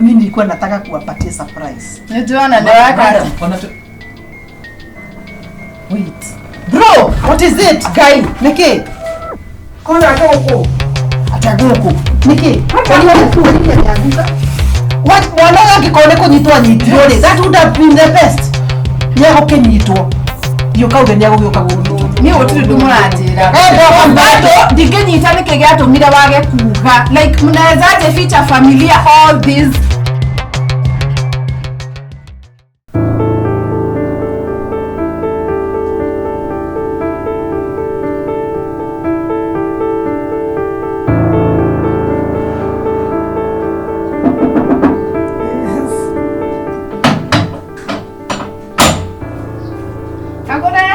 Mimi nilikuwa nataka kuwapatia surprise. Nĩnjũana nĩ waka. Madam, ona tu- Wait. Bro, what is it? Guy, niki? Kona gũkũ. Atia gũkũ. Niki? Kwani wewe niki ameanguka? What mwana ũyũ angĩkorwo nĩ kũnyitwo anyitirwo rĩ, that would have been the best. Nĩ egũkĩnyitwo. Ndiũkauge nĩ egũgĩũka gũkũ. Niĩ gũtirĩ ũndũ mũranjĩra. Eh, bro, Bado ndingĩnyita nĩkĩ gĩatũmire wage kuga. Like mnawezaje ficha familia all this. Kagũre.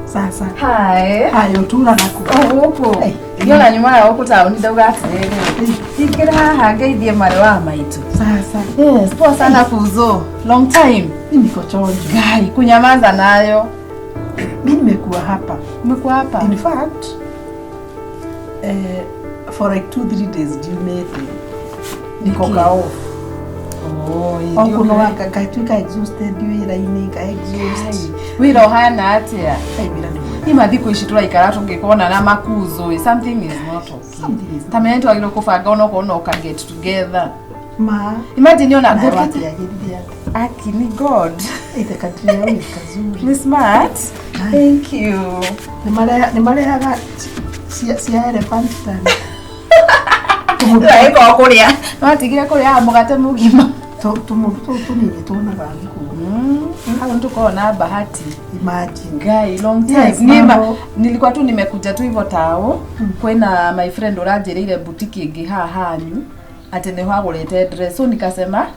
Sasa. Hi. Hayo tura naku. O gũkũ. Hey. Ngĩona nyuma ya gũkũ taũni ndauga atĩrĩrĩ. Ingĩra haha ngeithie mwarĩ wa maitũ. Sasa. Yes, poa sana kuzo. Long time. Mimi niko chonjo. Gai, kunyamaza nayo. Mimi nimekuwa hapa. Umekuwa hapa? In fact, eh, for like 2-3 days ndiumĩte. Niko Nĩkĩ? ka off. Oh, Okuno ngatuĩka exhausted wĩra-inĩ nga exhaust. Wĩra ũhana atĩa? Ai, wĩra nĩ mwega. Ima thikũ ici tũraikara tũngĩkona na makuzo ĩ, something is not okay. Something is Ta menya nĩtwagĩrĩirwo kũbanga onokorwo no ka get together. Ma. Imagine ona Nawe ngũkĩte. watiagĩrire atĩa? Aki ni God. Ithe katria ũyũ kazuri. Ni smart. Thank you. Nĩ marehaga cia elephant tani. Tũragĩkorwo kũrĩa. Nĩwatigire kũrĩaga mũgate mũgima. Tũmũndũ tũu tũnini tuonaga thukuru. Hau nĩtũkoragwo na bahati. Imagine. Guy, long time. Yes, Niĩ ma- mambo. nilikuwa tu nimekuja tu hivyo tao kwĩna my friend ũranjĩrĩire boutique ĩngĩ haha hanyu atĩ nĩho agũrĩte dress so nikasema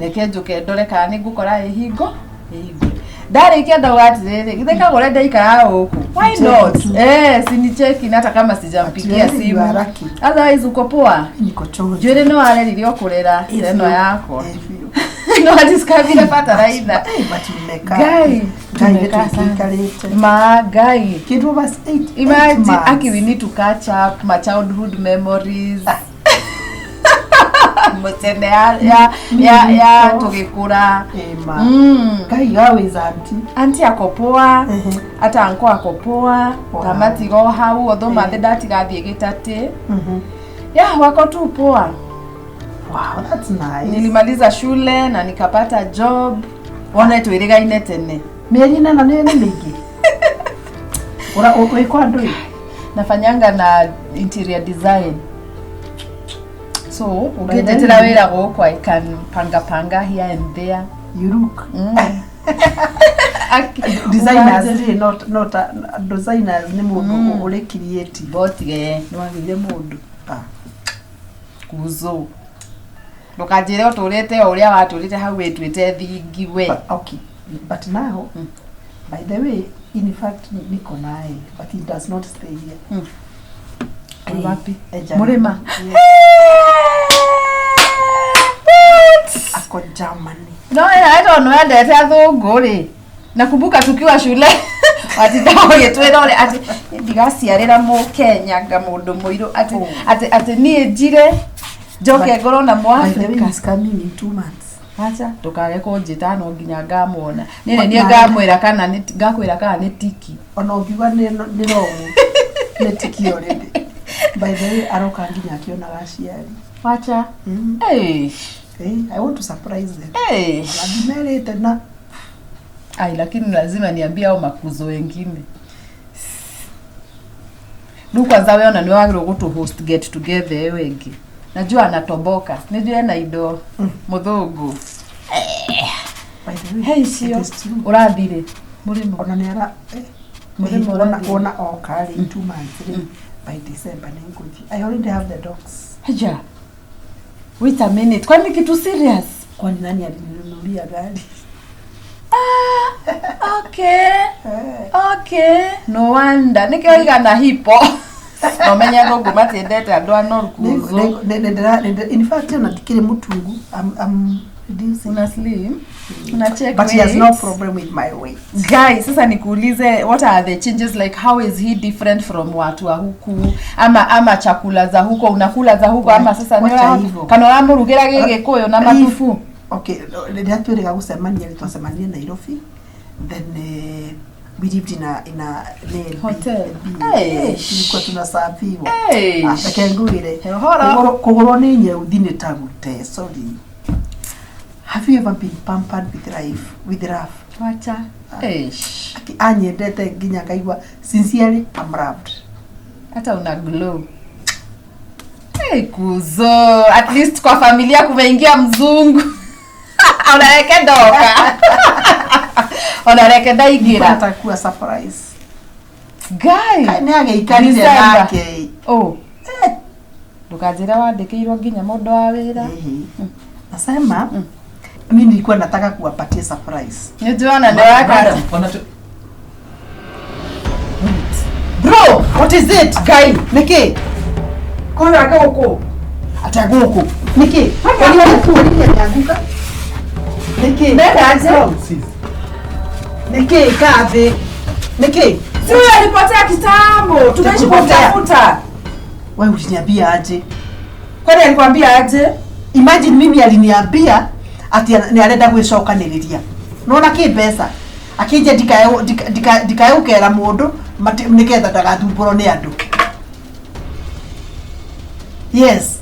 reke njũke ndore kana nĩ ngũkora ĩhingo ĩhingũre ndarĩkia ndauga atĩrĩrĩ githĩ kagũre ndaikara gũkũ why not Cheki tu. eh sinicheki na hata kama sijampigia But you are simu lucky. otherwise uko poa Niko chonjo. njuĩrĩ nĩ wareririo kũrera ĩno yakwa Eh, biũ. no wadiscoverire bataraitha Eh, but mmekaa. Guy, Ngai tumekaa sana. nĩtũikĩikarĩte. ma Ngai Kĩndũ over eight Imagine, months. Aki, we need to catch up my childhood memories. Mũtene ya tũgĩkũra. Eh, ma. Mm. Ngai always auntie. Auntie ako poa, Mhm. ata uncle ako poa, Wow. tamatiga o hau although mathe ndatigathiĩ gĩtatĩ. Mhm. Yeah, wako tu poa. Wow, that's nice. Nilimaliza shule na nikapata job. Wone twĩrĩgaine tene. Mĩeri ĩnana nĩ nĩ mĩingĩ. Ũra wĩ kwa andũ ĩ? Nafanyanga na interior design. So, By then ũngĩnjetera wĩra gũkũ I can panga panga here and there. You look. Mm. Aki- Designers rĩ, not designers nĩ mũndũ ũrĩ creative. Botige nĩwagĩire mũndũ Ah. kuzo ndũkanjĩre ũtũrĩte o ũrĩa watũrĩte hau wĩtuĩte thingi we. But, okay. But now, by the way, in fact niko naye, but he does not stay here. Ĩ wapi? Eh, Germany. Mũrĩma. Yeah. Ako Germany. No, I don't know endete athũngũ rĩ. Nakumbuka tukiwa shule watinda ũgĩtwĩra ũrĩa atĩ "Niĩ ndigaciarĩra mũkenya nga mũndũ mũirũ atĩ Oh. atĩ atĩ niĩ njire njoke But- ngorwo na By the way, mũafrika. he's coming in 2 months. Acha ndũkage kũnjĩta no nginya ngamwona. Niĩ nĩ But niĩ na- ngamwĩra kana nĩ ngakwĩra kana nĩ tiki. Ona ũngiuga nĩ wrong, nĩ tiki already. By the way, aroka nginya akĩonaga aciari. Wacha. Mm. Eish. Eh, I want to surprise them. Eish. Ona ndimerĩte na Ai, lakini lazima niambie au makuzo wengine. Rĩu kwanza we ona nĩ wagĩrĩirwo gũtũ host get together ĩyo ĩngĩ. Najua anatoboka. Nĩnjũĩ ena indo mũthũngũ. By the way, Hey, it icio is true. ũrathire mũrĩmo. Ona nĩ ara eh, Mũrĩmo wona ũrathire. wona oka rĩ in 2 months rĩ by December nĩ ngũthiĩ. I already have the dogs. Haja. Wait a minute. Kwani kitu serious? Kwani nani alininunulia gari? Ah, okay. Eh, Okay. No wonder. Nĩkĩo igana hipo. Nomenye athũngũ matiendete andũ anoru nĩ- kuzo. nĩ- nĩ- nĩ- ndĩra- nĩ- in fact ona ndikĩrĩ mũtungu. I'm Reducing. Una slim. Una check But he has no weight. problem with my weight. Guy, sasa nikuulize, what are the changes, like how is he different from watu wa huku, ama chakula za huko, unakula za huko ama sasa Wacha hivyo. kana ũramũrugĩra gĩgĩkũyũ na matubu? Okay, rĩrĩa twĩrĩga gũcemania rĩ, twacemanirie Nairobi, then we lived in a Hotel. B. Hey. Tulikuwa tunasafiwa. Hey. Ah, reke ngwĩre. He ũhoro. Kũgũrwo nĩ nyeuthi nĩ ta gũte, sorry. Have you ever been pampered with life, with love? Wacha. Eish. Aki anyendete nginya ngaigua sincerely I'm loved. Hata una glow. Hey, kuzo, at least kwa familia kumeingia mzungu. Onareke ndoka. Onareke ndaingĩra. Nataka kuwa surprise. Guy. Nĩ agĩikarire December. nake. Oh. Ndũkanjĩre wandĩkĩirwo nginya mũndũ wa wĩra. Ehe. Nasema mi nilikuwa nataka kuwapatia surprise. Nĩnjona nĩ waka. Madam, Bro, what is it? Guy, niki? Kona ake gũkũ. Ata gũkũ. Niki? Kwani wewe ameanguka? Niki? Nenda aje? Sis. Niki kaa thĩ. Niki? Si huyo alipotea kitambo, tumeishi Kupotea. kumtafuta. Wewe uliniambia aje? Kwani alikwambia aje? Imagine mimi aliniambia ati nĩ arenda gwĩcokanĩrĩria. Nona kĩ mbeca? Akĩnjia ndikae gũkera mũndũ nĩgetha ndagathumbũrwo nĩ andũ. Yes.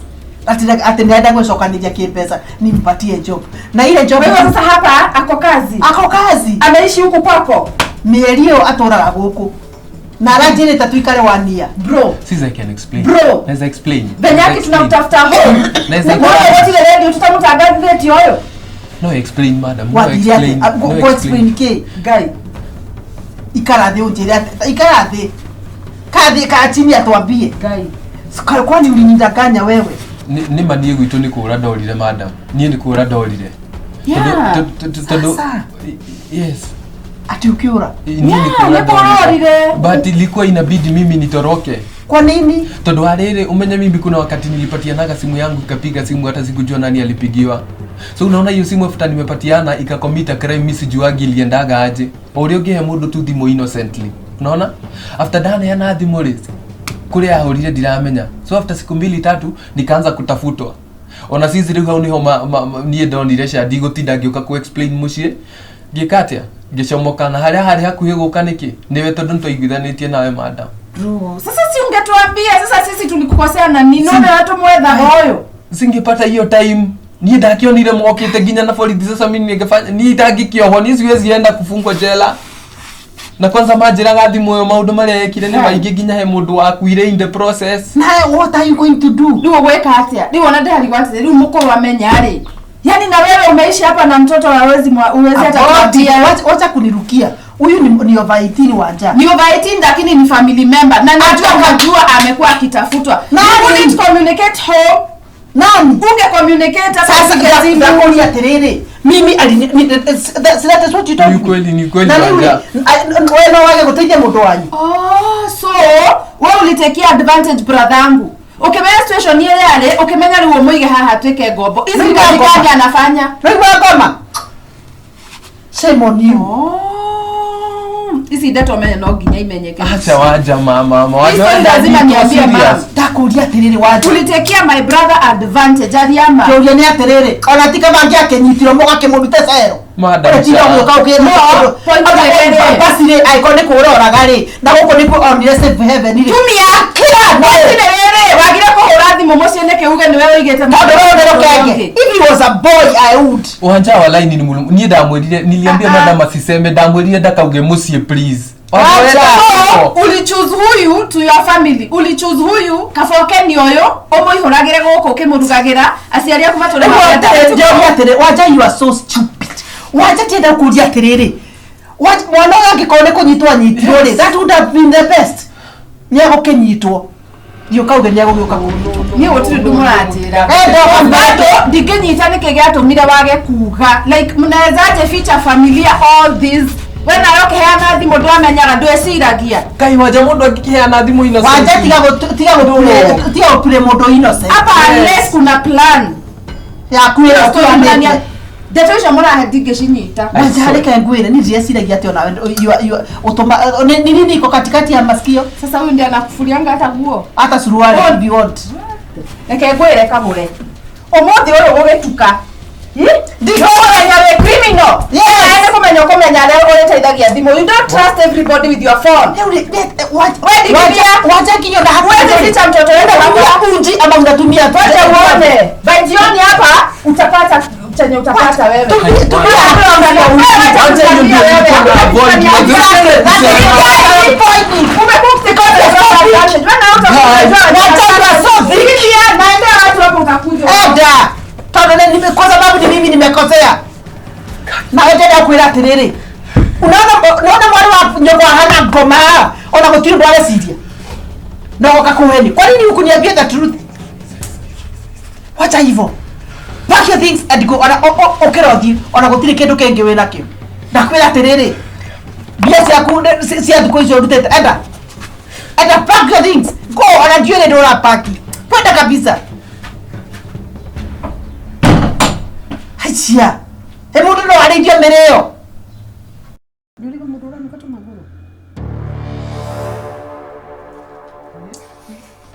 Ati nĩ arenda gwĩcokanĩria kĩmbeca nimpatie job. Na ile job Kwa hivyo sasa hapa ako kazi. ako kazi. Anaishi huku kwako. Mĩeri ĩyo atũraga gũkũ. Na aranjĩrĩte tuikare wania. Bro. Sis, I can explain. Bro. Naweza explain. Venye Naweza yake explain. tunamtafuta home. Naweza Wewe explain. wote ile radio tutamtangazie oyo. No explain, madam. No Wathire explain. atĩ No go explain kĩ? Guy. Ikara thĩ ũnjĩre atĩ ikara thĩ. Kaa thĩ kaa chini atwambie. Guy. Kwani ulinidanganya wewe? Nĩ ma niĩ gwitũ nĩ kũra ndorire, madam. Niĩ nĩ kũra ndorire. Yeah. Tondũ Sasa. yes. Ati ukiura. Niĩ nĩ Yeah, kũra nĩ kũra orire. But ilikuwa inabidi mimi nitoroke. Kwa nini? Tondũ warĩrĩ umenye mimi kuna wakati nilipatianaga simu yangu ikapiga simu hata sikujua nani alipigiwa. So unaona hiyo simu after nimepatiana ikacommit a crime, mimi sijuagi iliendaga aje. O ũrĩa ũngĩhe mũndũ tu thimũ innocently. Unaona? After ndaneana thimũ rĩ, kũrĩa ahũrire ndiramenya. So after siku mbili tatu nikaanza kutafutwa. Ona sisi rĩu hau nĩho niĩ ndonire ca ndigũtinda ngĩũka ku explain mũciĩ. Ngĩka atĩa? Ngĩcomoka na harĩa harĩ hakuhĩ gũka nĩkĩ? Nĩwe tondũ nĩtwaiguithanĩtie nawe, madam. Bro. Sasa si ungetuambia sasa sisi tulikukosea na nini? None watu mwetha oyo. Singepata hiyo time, niĩ ndakĩonire mokĩte nginya na borithi. Sasa mimi ningefanya niĩ ndangĩkĩohwo, niĩ siwezi enda kufungwa jela. Na kwanza manjĩraga thimũ ĩyo maũndũ marĩa ekire nĩ maingĩ, nginya he mũndũ wakuire in the process. Na what are you going to do? Rĩu ũgwĩka atĩa? Rĩu ona ndĩrarigwo atĩrĩ, rĩu mũkũrũ amenya rĩ. Yaani na wewe umeishi hapa na mtoto hawezi huwezi hata kumwambia. Wacha kunirukia. Huyu ni over 18 Wanja. Ni over 18 lakini ni family member na najua unajua amekuwa akitafutwa. Nani? You wouldn't communicate home. Nani? Unge communicate hata Sasa upige simu. ndakuria atiriri. Mimi alini that is what you told Ni me. kweli, ni kweli, Na rĩu Wanja. wewe no wage gũteithia mũndũ wanyu. Oh, so wewe ulitekea advantage brother yangu. Ukimenya situation ile yale, ukimenya rĩu ũmũige haha tuĩke ngombo. Hizi Rĩu kazi ngoma. gani anafanya? Rĩu ngoma. Shame on you. Oh. Hizi ndeto menye no nginya imenyeke. Acha Wanja, mama, mama. Wanja, Hizo lazima niko niambie serious. mama. Ndakuria atiriri Wanja. Ulitekea my brother advantage ariama. Kĩũria nĩ atĩrĩrĩ, ona ti kaba angĩakĩnyitirwo mũgakĩmũrute cero. Madam, Ũrĩa tinda cha. ũgĩũka ũkĩra No, point nĩ basi rĩ, angĩkorwo nĩ kũũra oraga rĩ, na gũkũ nĩkuo onire safe haven rĩ. Tumia. Kira Point nĩ rĩrĩ, wagire kũhũra thimũ mũciĩ nĩkĩ uge nĩwe ũigĩte Tondũ wewe nĩ rũkenge. If he was a boy, I would. Wanja wa line ni mulu niĩ ndamwĩrire, niliambia Ah, ah. madam asiseme, ndamwĩrire ndakauge mũciĩ, please. Wacha. Wanja, So, ulichoose huyu to your family, ulichoose huyu kabokeni ũyũ ũmũihũragĩre gũkũ ũkĩmũrugagĩra aciari aku matũre Njauge atĩrĩ, Wanja, you are so stupid. Wanja, tienda kũria atĩrĩrĩ, mwana ũyũ angĩkorwo nĩ kũnyitwo anyitirwo rĩ, that would have been the best. Nĩ egũkĩnyitwo. Thiĩ ũkauge nĩ egũgĩũka kũnyitwo. Niĩ gũtirĩ ũndũ mũranjĩra. Eh, ndoka Bado ndingĩnyita nĩkĩ gĩatũmire wage kuga, like mnawezaje ficha familia all this, we nawe ũkĩheana thimũ ndwamenyaga, ndweciragia? Kai Wanja, mũndũ angĩkĩheana thimũ innocently. Wanja, tiga gũture mũndũ innocent. Hapa unless kuna plan. Yaku ĩyo Story ndani ũtuanĩte. Ndeto icio mũrahe ndingĩcinyita. Wanja reke ngwire ni ndĩreciragia atĩ ona utuma ni nini iko katikati ya masikio. Sasa huyu ndiye anakufurianga hata guo. Hata suruali if you want. Reke ngwĩre kagũre. Ũmũthĩ ũyũ gũgĩtuka. Ndikũmenya wĩ criminal. Yes. Nĩ kũmenya ũkũmenya arĩa ũrĩteithagia thimũ. You don't trust everybody with your phone. Wacha kinyo na Huwezi ficha mtoto wenu hapa. Unji ama unatumia Wacha uone. By jioni hapa utapata chenye utapata wewe. Enda tondu kwa sababu ni mimi nimekosea na wendenda kwira atiriri unaona unaona mwana wa nyoko hana ngoma ona gutiri ndu areciria na goka kuheni. Kwa nini hukuniambia the truth? Wacha hivyo. Pack your things and go. Ona ukirothi ona gutiri kindu kingi wina kio. Ndakwira atiriri mbia ciaku cia thikũ icio ũrutĩte enda enda pack your things go. Ona ndiũĩ nĩ ũrapaki kwenda kabisa. Haicia he mũndũ no arĩithio mĩrĩo. Nĩũrĩga mũndũ ũranuka tũmagũrũ.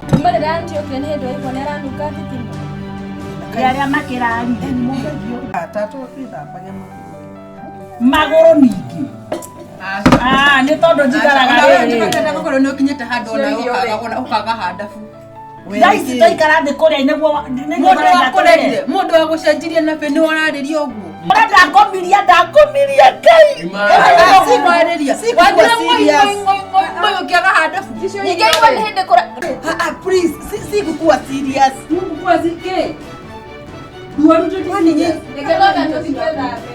Kuma rĩrĩa auntie okire nĩ hĩndĩ waigua nĩaranuka thitima. Arĩa makĩraria Tatu twĩthambage magũrũ ningĩ. Ah, nĩ tondũ njikaraga rĩrĩ. Gũkorwo nĩ ũkinyĩte handũ ona ũkaga handabu. Thaa ici twaikara thĩ kũrĩa nĩguo Mũndũ wa kũrerire, mũndũ wa gũcenjirie na bĩ nĩ ũrarĩria ũguo. Ũrĩa ndakomiria ndakomiria Ngai. Sikwarĩria. Wathire ng'oi ng'oi ng'oi ng'oi ũkĩaga handabu. Ningĩ aigua nĩ hĩndĩ kũra Ah, please, sikukuwa serious. Sikukuwa zike. Kwani Reke nona tũthiĩ twĩthambe.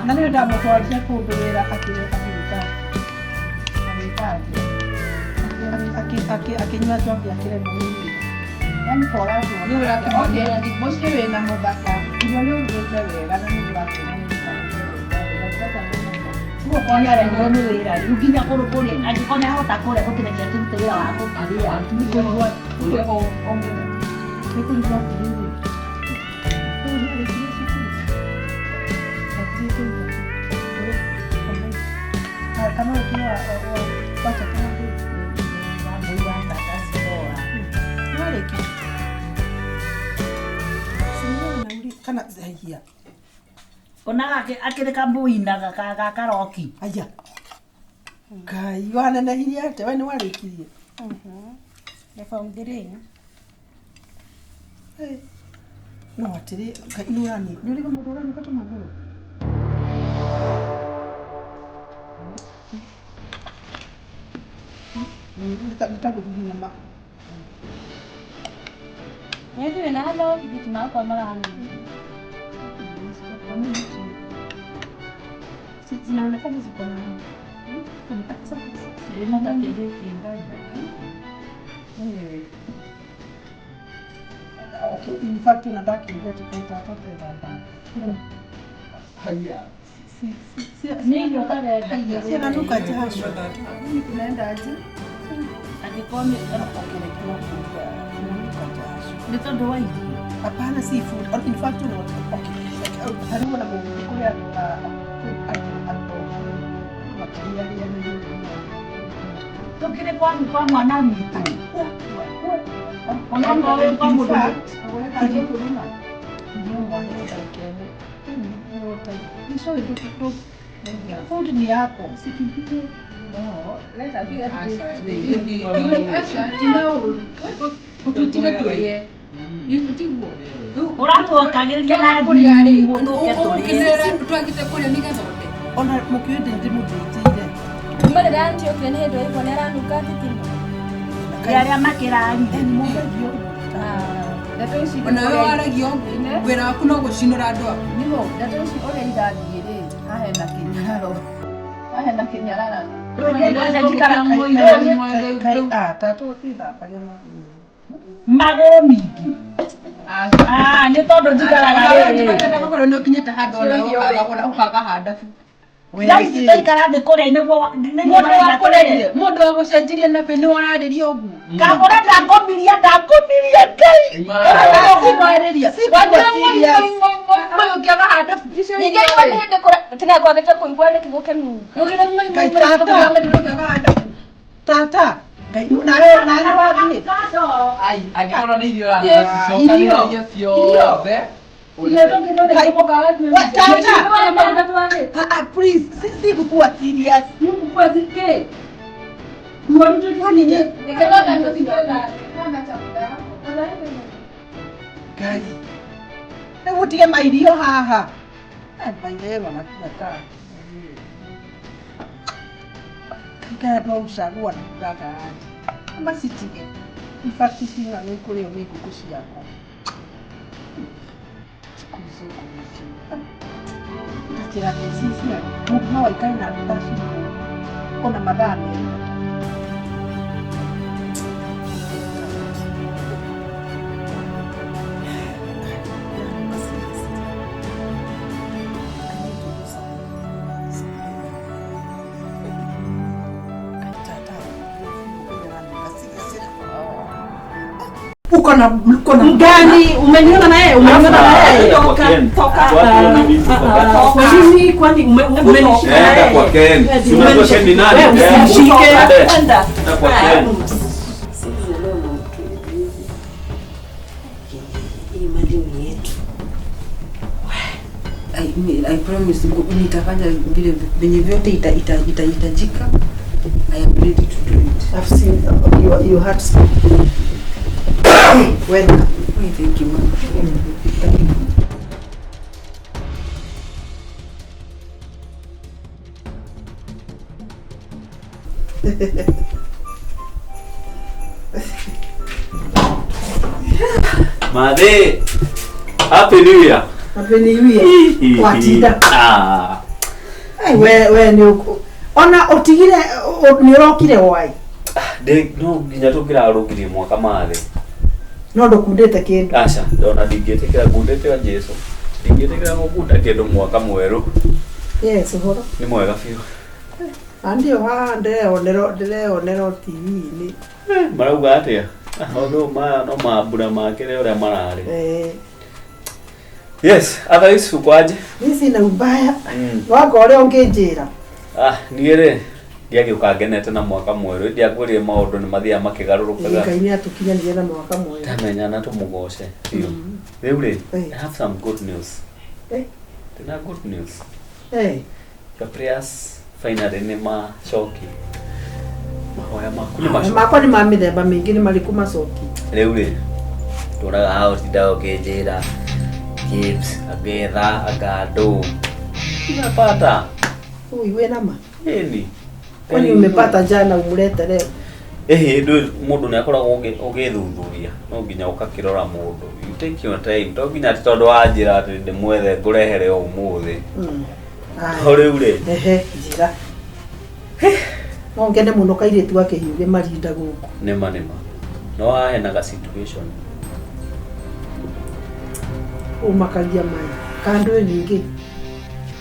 Na nĩ ndamũtwarire kũndũ wĩra akĩruta akĩnyua njohi akĩremwo nĩ wĩra. Yaani kora Mũciĩ wĩna mũthaka, irio nĩ ũrugĩte wega na nĩ ndĩrakena nĩ Ũguo nĩaremwo nĩ wĩra rĩu nginya kũrĩa angĩkorwo nĩahota kũrĩa gũtirĩ akĩrute wĩra wa kũruta wĩra. Nĩ kũigua atĩrĩrĩ, ũyũ nĩarĩkirie cukuru? Athiĩte kana ũngĩ wa tata nĩwarĩkirie? Kana haiya. Ona akĩrĩ kambui na gakaroki. Aya. Ngai wanenehirie atĩa? We nĩwarĩkirie? Nĩ form 3. No atĩrĩ Ngai nĩũrani nĩũrĩga mũndũ ũranuka tũmagũrũ. Nĩtagũthiĩ na Nĩ wĩna halo thitima akwa maranuka. Zinaonekana ziko na Okay, in fact unataka kuingia tukaita Sinanuka jasho. Mimi kunaenda aje? Angĩkorwo Kunanuka jasho. nĩ tondũ wa irio. Hapana, si food. In fact, okay. Karibu na kule Tũkĩrĩ kwanyu kwa mwana witũ. Ona ngorwo kwa mũndũ. Food ni yako. Ũratwokagĩrĩria na thimũ tũke tũrĩe. Twagĩte kũrĩa nĩgetha ũrĩe. Ona mũkĩũĩ ndĩmũthĩnjĩire. Kuma rĩrĩa auntie okire nĩ hĩndĩ waigua nĩaranuka thitima. Arĩa makĩrarire. Ndeto ici Ona wewe waragia ũguo wĩra waku no gũcinũra andũ aku. Nĩho ndeto ici ũrĩa irathiĩ rĩ, haha hena kĩnyararo. Haha hena kĩnyararano. Magũrũ mingĩ. Ah, nĩ tondũ njikaraga rĩrĩ. Gũkorwo nĩ ũkinyĩte handũ ona ũkagũra ũkagahanda Thaa ici twaikara thĩ kũrĩa nĩguo nĩguo Mũndũ wa kũreria mũndũ wa gũcenjirie na bĩ nĩ wararĩria ũguo. Kagũra ndakomiria ndakomiria Ngai. Ũkũmarĩria. Ũkĩagahanda Ningĩ igua nĩ hĩndĩ kũra tiga kwagĩte kũigua nĩkĩ gũkĩnunga. Tata, Ngai nawe nawe wathiĩ. Ai, angĩkorwo nĩ irio ũracicokanĩrĩria ciothe. Wa- Tata. Ah, ah, please, sikukuwa serious. Kwani nye- Ngai. Rĩu ũtige mairio haha. Eh, mairero makinya ta. Kaikara andũ a gũcagũra na kugaga aje. Macitige. In fact, cina nĩ kũrĩo nĩ ngũkũ ciakwa. Njĩra cia mũndũ no aikare na ndacinwo ona mathaa merĩ. Uko na uko na Mgani umeniona na yeye umeniona na yeye. Kwa nini kwani umenishika na Enda yeye? kwa Ken. Si unajua Ken ni nani? Wewe usimshike. Enda kwa Ken. Hii mali ni yetu. I promise nitafanya vile venye vyote itahitajika. I am ready to do it. I've seen your heart speak. Welcome. Why, thank you, ma'am. Thank you. Madhe. Happy New Year. Happy New Year. Watinda. Ah. Ai we we nĩ ona ũtigire nĩ ũrokire wai Ndĩ no nginya tũkĩrarũngirie mwaka mathe. no ndũkundĩte kĩndũ. Aca, ndona ndingĩtĩkĩra ngundĩte wa Jesu. Ndingĩtĩkĩra gũkunda kĩndũ mwaka mwerũ. Yes, ũhoro. Nĩ mwega biũ. Na ndio haha ndĩreonera TV-inĩ. Marauga atĩa? Although maya no mambura makĩrĩ ũrĩa mararĩ. Eh, Yes, otherwise uko aje? niĩ sina ubaya. Mm. Wanga ũrĩa ũngĩnjĩra. Ah, niĩ rĩ ndiagĩũka ngenete na mwaka mwerũ ndiakwĩrire maũndũ nĩ mathiaga makĩgarũrũkaga. Ngai nĩ atũkinyanĩrie na mwaka mwerũ. Ndamenya na tũmũgoce biũ. Rĩu rĩ, Eh. I have some good news. Eh. Ndĩna good news. Eh, Your prayers finally nĩ macoki. Mahoya maku nĩ macoki. makwa nĩ ma mĩthemba mĩingĩ nĩ marĩkũ macoki. Rĩu rĩ, tũraga haha ũtindaga ũkĩnjĩra chips, angetha, anga ndũ. Nimepata. Ui, wĩna ma? Ĩni. Kwani umepata jana umlete leo? Ĩhĩ, ndũĩ mũndũ nĩ akoragwo ũgĩthuthuria no nginya ũgakĩrora mũndũ. You take your time. To nginya atĩ tondũ wanjĩra atĩ ndĩmwethe ngũrehere o ũmũthĩ. Mm. To rĩu rĩ, Ehe, njĩra. No ngene mũno kairĩtu gakĩhiũge marinda gũkũ. nĩma nĩma. No haha hena ga situation. Ũmakagia mai. Kando nyingĩ.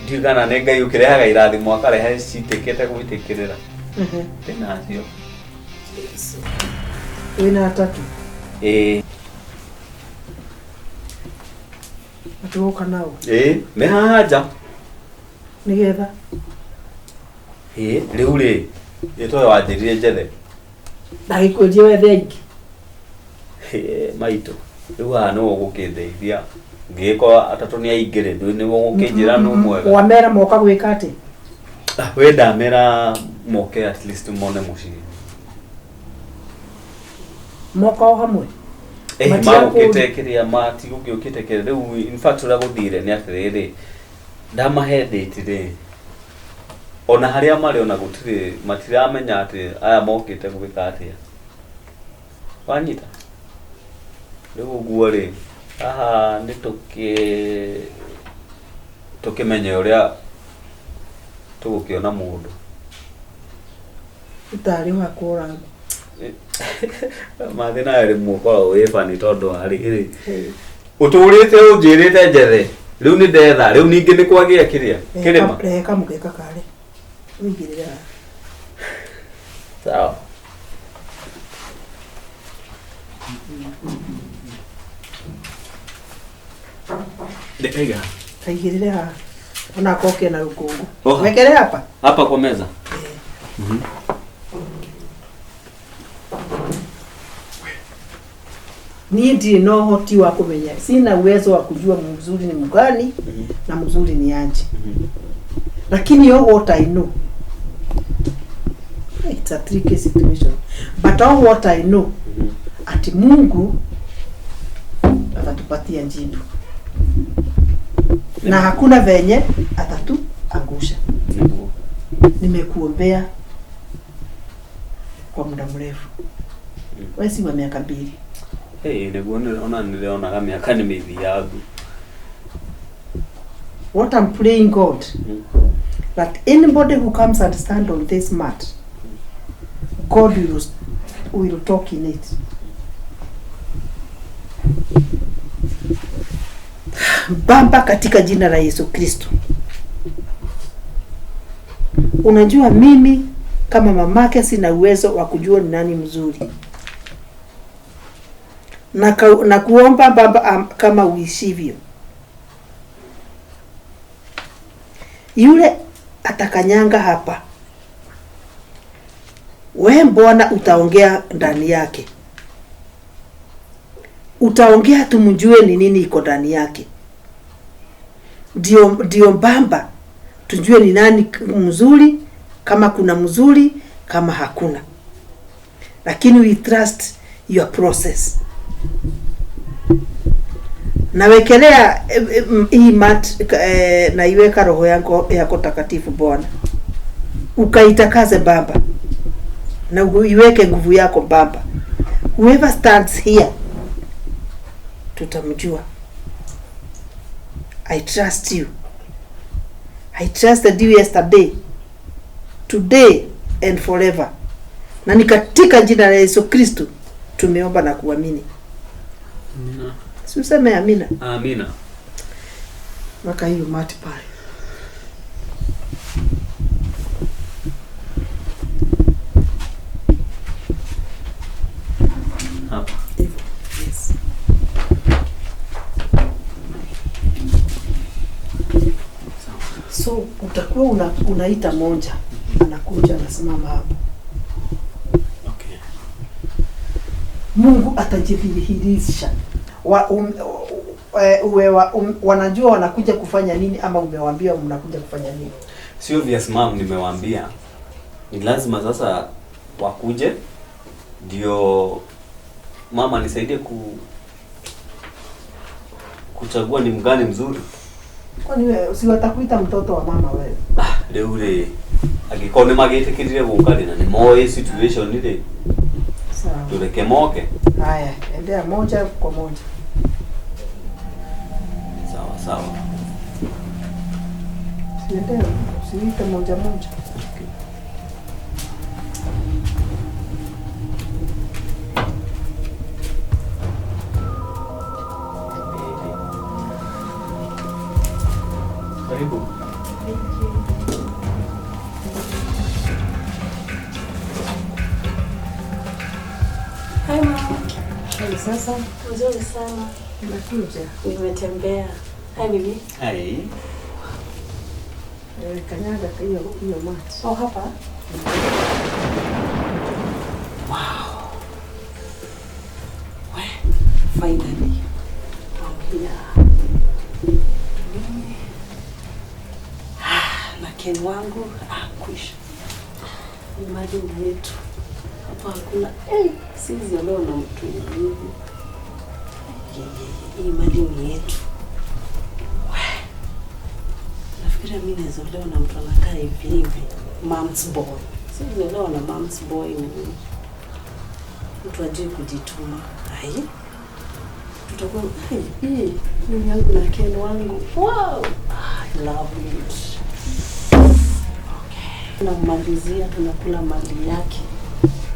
Ndiũĩ kana nĩ Ngai ũkĩrehaga irathimo akarehe citĩkĩte gwĩtĩkĩrĩra. Ehe, Ndĩnacio. wĩna atatũ. Ĩĩ. Atũgũka nao. Ĩĩ, me haha nja. Nĩgetha. Ĩĩ, rĩu rĩ, ĩtoĩ wanjĩrire njethe. Ndagĩkwĩrie wethe aingĩ. Ĩĩ, maitũ. Rĩu haha nĩwe ũgũkĩndeithia. Ngĩgĩkorwo atatũ nĩ aingĩ rĩ, ndũĩ nĩwe ũgũkĩnjĩra nũ mwega. Wamera moka gwĩka atĩ? Ah, we ndamera moke at least mone mũciĩ. Moka o hamwe. Eh, Matiga magũkĩte kĩrĩa matigũgĩũkĩte kĩrĩa rĩu in fact ũrĩa gũthire nĩ atĩrĩrĩ ndamahe date rĩ ona harĩa marĩ ona gũtirĩ matiramenya atĩ aya mokĩte gwĩka atĩa. Wanyita rĩu ũguo rĩ, haha nĩ tũkĩmenye ũrĩa tũgũkĩona mũndũ. Utarĩ wa kũraga. Mathĩ nayo rĩmwe ũkoragwo wĩ bani tondũ wa rĩrĩ, ũtũrĩte ũnjĩrĩte njethe, rĩu nĩ ndetha, rĩu ningĩ nĩ kwagĩa kĩrĩa kĩrĩma. Rehe kamũkeka karĩ ũigĩrĩre haha. Sawa. Ndekaiga Kaigĩrĩre haha onako kena rũkũngũ. Oha. Wekere hapa. Hapa kwa meza. Niĩ ndirĩ na ũhoti wa kũmenya, sina uwezo wa kujua mzuri ni mgani na mzuri ni aje, lakini all what I know, it's a tricky situation, but all what I know ati Mungu atatupatia jibu na hakuna venye atatuangusha. Nĩguo. Nimekuombea kwa muda mrefu, wewe si wa miaka 2. Hey, nĩguo nĩrona nĩndĩronaga mĩaka nĩ mĩthiangu. What I'm praying God, that anybody who comes and stand on this mat, God will talk in it. Baba, katika jina la Yesu Kristo, unajua mimi kama mamake sina uwezo wa kujua ni nani mzuri, na kuomba Baba, kama uishivyo, yule atakanyanga hapa, we Bwana utaongea ndani yake, utaongea tumjue ni nini iko ndani yake, ndio Baba tujue ni nani mzuri, kama kuna mzuri, kama hakuna, lakini we trust your process. Nawekelea hii mat naiweka roho yako takatifu Bwana, ukaitakaze Baba na uiweke nguvu yako Baba. Whoever stands here tutamjua. I trust you. I trusted you yesterday, today and forever. Na ni katika jina la Yesu Kristo tumeomba na kuamini. Amina. Si useme amina. Amina. Weka hiyo mati pale. Hapa. Hivyo. Yes. So utakuwa unaita moja, anakuja anasimama hapo. Okay. Mungu atajidhihirisha. Wanajua wanakuja kufanya nini ama umewaambia mnakuja kufanya nini? Sio obvious mom, nimewaambia ni lazima sasa wakuje ndio mama nisaidie kuchagua ni mgani mzuri. Kwani wewe si watakuita mtoto wa mama wewe? Ah, rĩu rĩ angĩkorwo nĩ magĩtĩkĩrire gũka rĩ na nĩ moĩ situation rĩ, Sawa. tũreke moke. Haya, endea moja kwa moja. Sawa sawa. Siendee, usiite moja moja. Okay. Karibu. Hi mama. Hey, sasa Nzuri sana. Nimekuja. Nimetembea. Hi bibi. Hi. Kanyaga hiyo mat. Oh, hapa. Wow. We, finally. I'm here. Mimi. Ah, na Ken wangu kwisha. Ni mali yetu. Hapa hakuna sisi leo na mtu hivi. Hii mali ni yetu. Nafikiria mimi naweza olewa na mtu anakaa hivi hivi. Mom's boy. Siwezi olewa na mom's boy mimi. Mtu ajui kujituma. Ai. Tutakuwa ai, hii mimi yangu na Ken wangu. Wow! I love it. Okay. Tunamalizia, tunakula mali yake.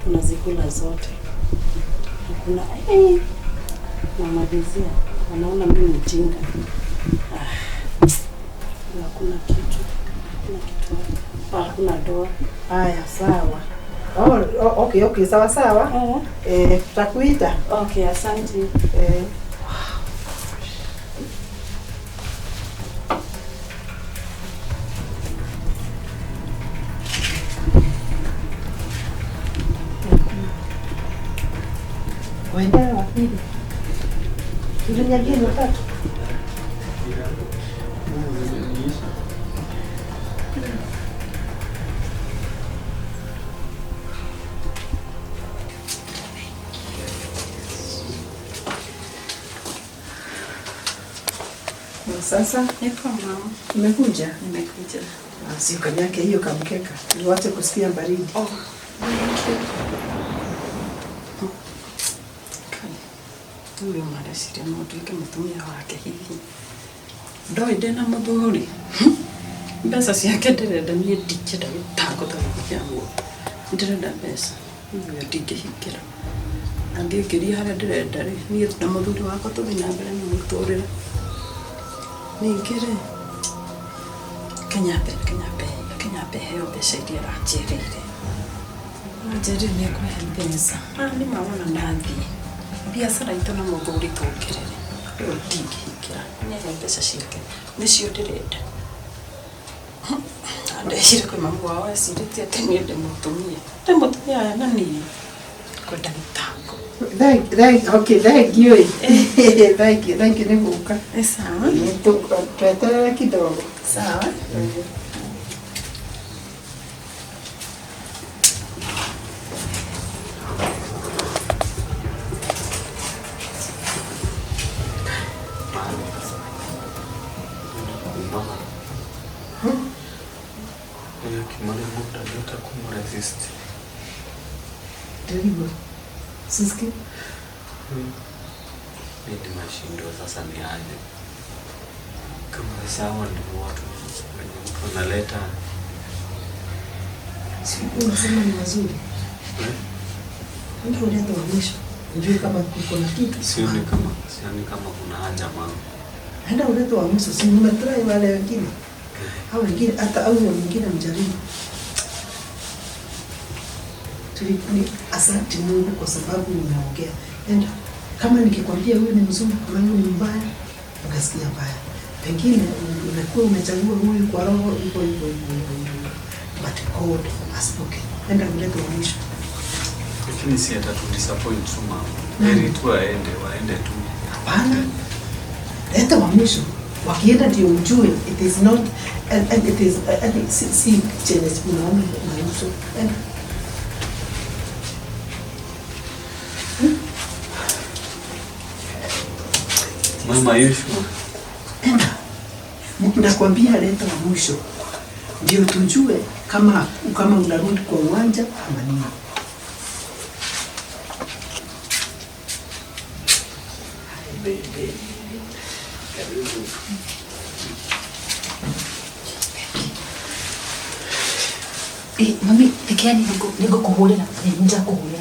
Tunazikula zote. Hakuna eh. Namalizia. Anaona mimi mjinga. Ah. Hakuna kitu. Hakuna kitu. Hakuna doa. Haya, sawa. Oh, okay, okay, sawa sawa. Eh, tutakuita. Okay, asante. Eh. Waenda wa pili. Tulinyageni watatu. Sasa Niko mama. umekuja? Nimekuja. Si ukanyake hiyo kamkeka. Uache kusikia baridi. Oh, thank you. Uyu mareciria no nduĩke mũtumia wake hihi ndoĩ ndĩna mũthuri mbeca ciake ndĩrenda niĩ ndingĩenda gĩtango ta gĩkĩ kĩa mũndũ ndĩrenda mbeca ũyũ ndingĩhingĩra angĩngĩria harĩa ndĩrenda rĩ niĩ na mũthuri wakwa tũthiĩ na mbere na mũtũrĩre ningĩ rĩ Kenya heo mbeca iria aranjĩrĩire anjĩrĩire nĩ ekũhe mbeca nĩ mawona nathiĩ biacara itũ na mũthuri tũngĩrĩre ũyũ ndingĩhingĩra nĩahe mbeca ciake nĩcio ndĩrenda andehire kwĩ mamu wao ecirĩtie atĩ niĩ ndĩ mũtumia ndĩ mũtumia aya na niĩ kwenda gĩtango. Okay, thank you. Thank you, thank you nĩ gũka. Sawa. Tweterere kidogo. Sawa. Siski? Mimi mashindo sasa ni aje? Kama sasa hawa ndio watu wenye mtu analeta. Si unasema ni wazuri. Mtu uleta wa mwisho. Ujue kama kuko na kitu. Sioni kama kuna haja mama. Henda uleta wa mwisho, si umetry wale wengine. Hao wengine hata au wengine mjaribu. Asante Mungu kwa sababu umeongea. Enda kama nikikwambia huyu ni mzuri kama huyu ni mbaya, ukasikia mbaya. Pengine umekuwa umechagua huyu kwa roho hivyo hivyo hivyo. But God has spoken. Enda ulete wa mwisho. Lakini si hata tu disappoint tu mama. Heri tu waende tu. Hapana. Leta wa mwisho. Wakienda ndio ujue it is not and it is and si chenye unaona na uso. Enda. Mama Yeshua. Enda. Nakwambia leta wa mwisho. Ndio tujue kama unarudi kwa uwanja ama nini. Baby. Karibu. Mami, tekeani niko kuhurira, nja kuhurira.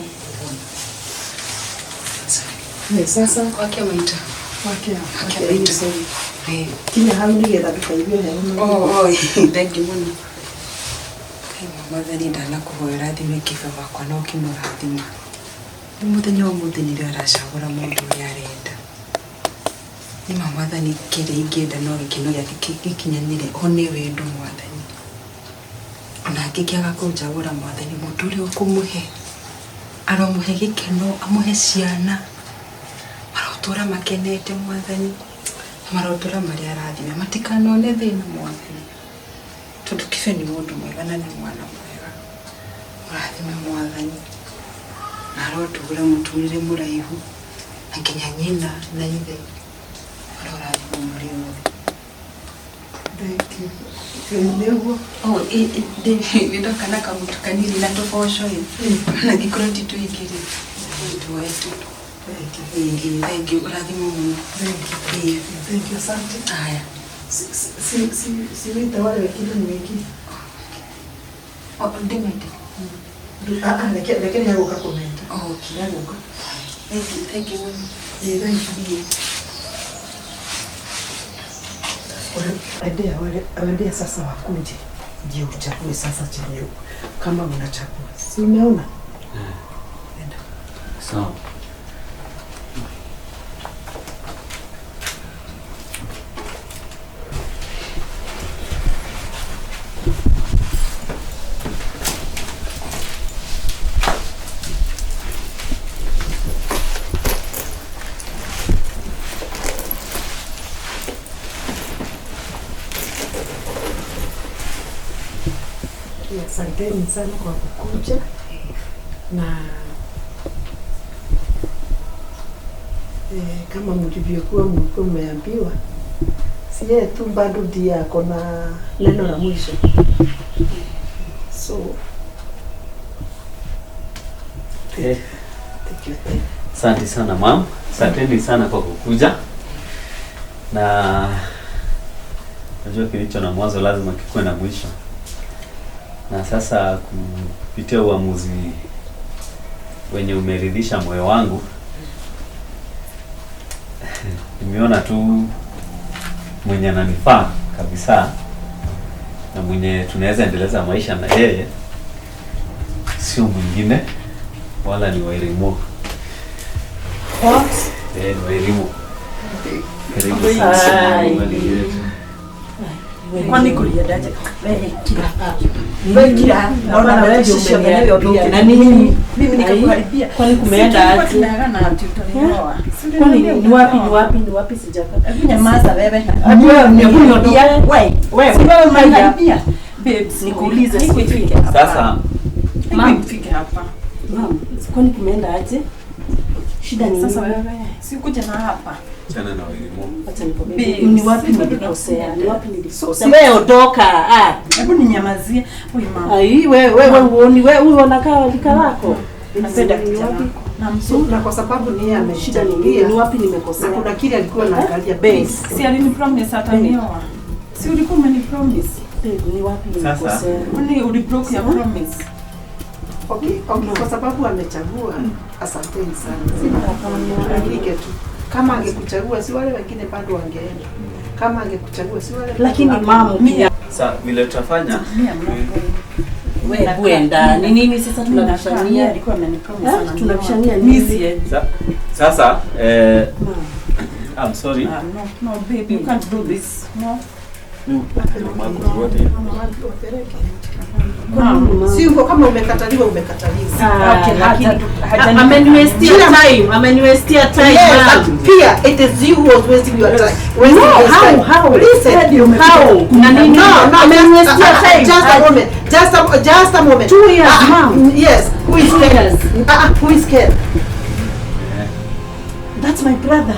Sasa wake maita. Wake maita. Kinya hau nigetha ndũkaigue heho. Oh, thank you mũno. Kai mwathani ndanakuhoera rathime kĩba wakwa na ũkĩmũrathima. Nĩ mũthenya wa ũmũthĩ nĩrĩo aracagũra mũndũ ũrĩa arenda. Nĩ ma mwathani kĩrĩa ingĩenda no gĩkeno gĩake gĩkinyanĩre one wendo mwathani. Ona angĩkĩaga kũnjagũra mwathani mũndũ ũrĩa ũkũmũhe aromũhe gĩkeno amũhe ciana marotũra makenete mwathani na marotũra marĩ arathime matikanone thĩna mwathani tondũ Kibe nĩ mũndũ mwega na nĩ mwana mwega mũrathime mwathani na arotũra mũtũrĩre mũraihu na nginya nyina na ithe marorathimwo marĩ othe. Thank you. Nĩguo. Oh, nĩ ndoka na kamũtu kanini na tũboco ĩ. Na ngĩkorwo ti tũingĩ rĩ. Tuoe tu. Thank you. Thank you. Ũrathimwo mũno. Thank you. Thank you, asante. Haya. Si wĩte wale wengine mwingi. Oh, ndĩmete. Ah, ah, reke nĩegũka kũmeta. Oh, okay. Nĩegũka. Thank you, thank you mũno. Ĩĩ, thank you. Endea wale, endea sasa wakuje. Ndio uchague sasa chenye kama unachagua. Si umeona? Enda. Sawa. Asanteni sana kwa kukuja na kama mlivyokuwa mlikuwa mmeambiwa, si yeye tu bado ndiye ako na neno la mwisho. So Eh, take your time. Asante sana mam, asanteni sana kwa kukuja. Na najua kilicho na mwanzo lazima kikuwe na mwisho. Na sasa kupitia uamuzi wenye umeridhisha moyo wangu, nimeona tu mwenye ananifaa kabisa na mwenye tunaweza endeleza maisha na yeye sio mwingine wala ni Wairimu. What? Ni Wairimu. Karibu sana. Kwani kuliendaje? Wewe kila wewe kila naona wewe ndio na nini? Mimi nikakuharibia. Kwani kumeenda aje? Tunaagana ati utanioa. Kwani ni wapi ni wapi ni wapi sijapata? Hebu nyamaza wewe. Wewe ni wewe. Wewe Si wewe umeniharibia. Babes, Nikuulize nikuifike hapa. Sasa Mama, ifike hapa. Mama, kwani kumeenda aje? Shida ni Sasa wewe si ukuje na hapa. chana na Wairimu. Acha nikwambie. Babes, Ni wapi bado nilikosea? Ni wapi nilikosea? Si- Wewe ondoka. Ah. Hebu ninyamazie. Huyu mama. Ai, wewe wewe uoni wewe huyu anakaa lika lako. Napenda Ni kijana wapi? wako. Na mzuri. Na kwa sababu ni yeye Shida ni nini? amechagulia. Ni wapi Na nimekosea? kuna kile alikuwa anaangalia. Base. Si alinipromise atanioa. Si ulikuwa umenipromise. Babe, ni wapi Sasa. nimekosea? Kwani ulibroke your promise? Okay, okay, kwa sababu amechagua. Asanteni sana. Andike tu. Kama angekuchagua si wale wengine bado wangeenda. Kama angekuchagua si wale Lakini mama, Mimi Sasa vile tutafanya wewe kwenda. Ni nini sasa tunabishania? alikuwa amenipromise Eh, ananioa. tunabishania Mimi nini? siendi. Sasa I'm sorry. Ah, no, no baby, you can't do this. No. Si uko kama umekataliwa umekataliwa. Ah, Okay, lakini hajani- ameniwestia time, ameniwestia time. Yes, ma'am. but pia it is you who was wasting your time. Wasting No, your time. how? Listen. How? Na nini? No, no, Ameniwestia time. Just a moment. Just a moment. 2 years, ma'am. Yes. Who is 2 Ken? years. Who is Ken? That's my brother.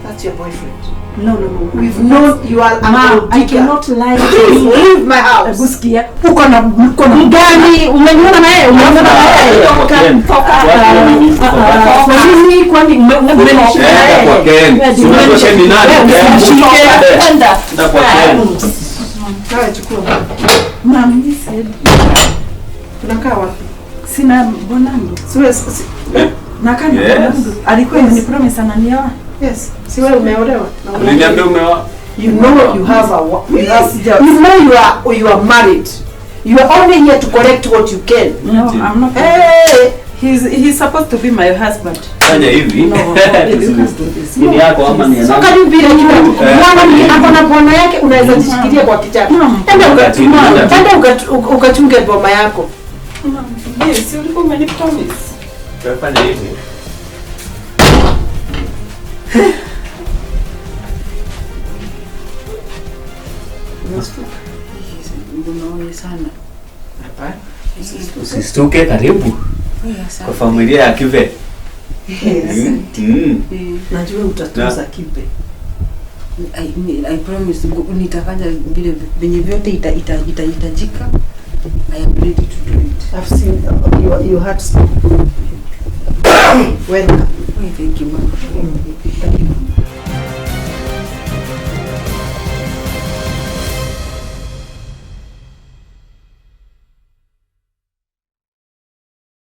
That's your boyfriend. No, no, no. We've known you are a Ma'am, gold I digger. cannot lie to Please you. leave my house. Hebu sikia. Uko na uko na Mgani? Umeniona na yeye? Umeniona na yeye? Kwa Ken. Kwa nini? Kwani umenishika na Enda yeye? kwa Ken. Wewe Si unajua Ken ni nani? Wewe Ken. usinishike. Kwenda. Enda kwa Ken. Nawe chukua. Mama, mimi siendi. Tunakaa wapi? Sina bonango. Siwe si, Nakaa na Yes. bonango. Alikuwa amenipromise ananioa. yes. Si wewe umeolewa? Na Uliniambia umeoa. You know you have a you have, you know you are married. You are only here to correct what you can. No, I'm not. Hey, He's supposed to be my husband. Fanya hivi. No, no, baby, you can't do this. Ni yako ama ni ya so nani? can you be like that? Eh. Mwana ni ako na bwana yake unaweza jishikilia kwa kichaka. Enda Enda ukachunge boma yako. Yes, ulikuwa umenipromise. Fanya hivi. Unaona sana. Hapana. Usistuke, karibu kwa familia ya Kibe. Yes. Najua utatunza Kibe. I promise nitafanya vile venye vyote itahitajika. I am ready to do it. I've seen your heart so welcome. Oh, thank you, ma'am. Thank you.